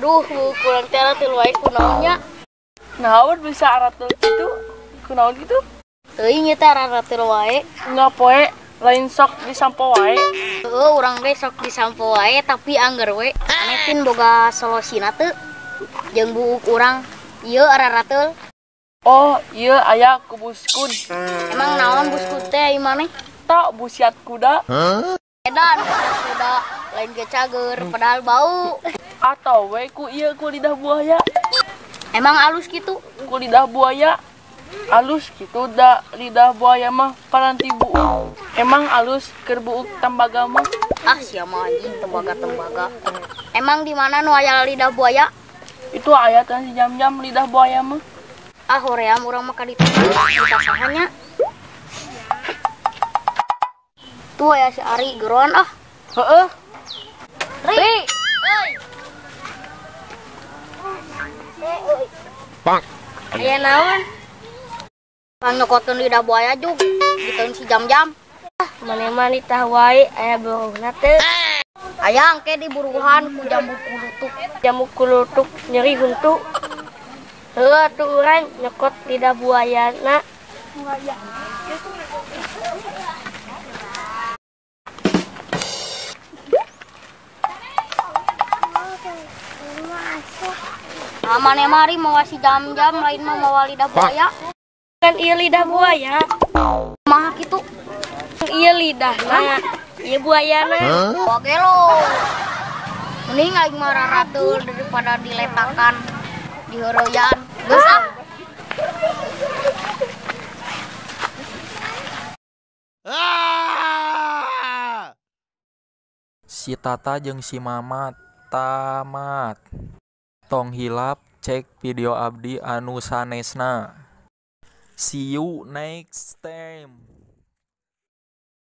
Aduh, kurang teh ratel wae kunaon nya. Naon bisa aratel kitu? Kunaon kitu? Teuing ieu teh aratel wae. Ngapoe lain sok disampo wae. Heuh, urang ge sok disampo wae tapi angger we. Aneh boga solusina teu? Jeung buuk urang ieu ararateul. Oh, ieu aya ku buskun. Emang naon buskun teh ieu maneh? Tak busiat kuda. Edan kuda lain ge cager padahal bau. Atau we ku ieu ku lidah buaya. Emang alus kitu? Ku lidah buaya. Alus kitu da lidah buaya mah paranti buuk. Emang alus keur buuk tembaga mah. Ah sia mah anjing tembaga-tembaga. Emang di mana nu aya lidah buaya? Itu aya teh si jam-jam lidah buaya mah. Ah hoream urang mah ka ditu. Ditasahan nya. Tuh aya si Ari geroan ah. Heeh. Ri. Euy. Bang. Aya naon? Pang nyokotkeun lidah buaya jug, diteun si jam-jam. Maneh mah nitah wae aya buruhna teu. Aya engke diburuhan ku jambu kulutuk. Jambu kulutuk nyeri huntu. Heuh atuh urang nyokot lidah buayana. Nah, maneh mah ari mawa si jam-jam lain mah mawa lidah buaya. Kan ieu lidah buaya. Mah kitu. Ieu lidahna, ieu buayana. Oke lo. Mending aing mah rarateul daripada diletakan di heureuyaan. Geus ah. Si Tata jeung si Mama tamat. Tong hilap cek video abdi anu sanesna. See you next time.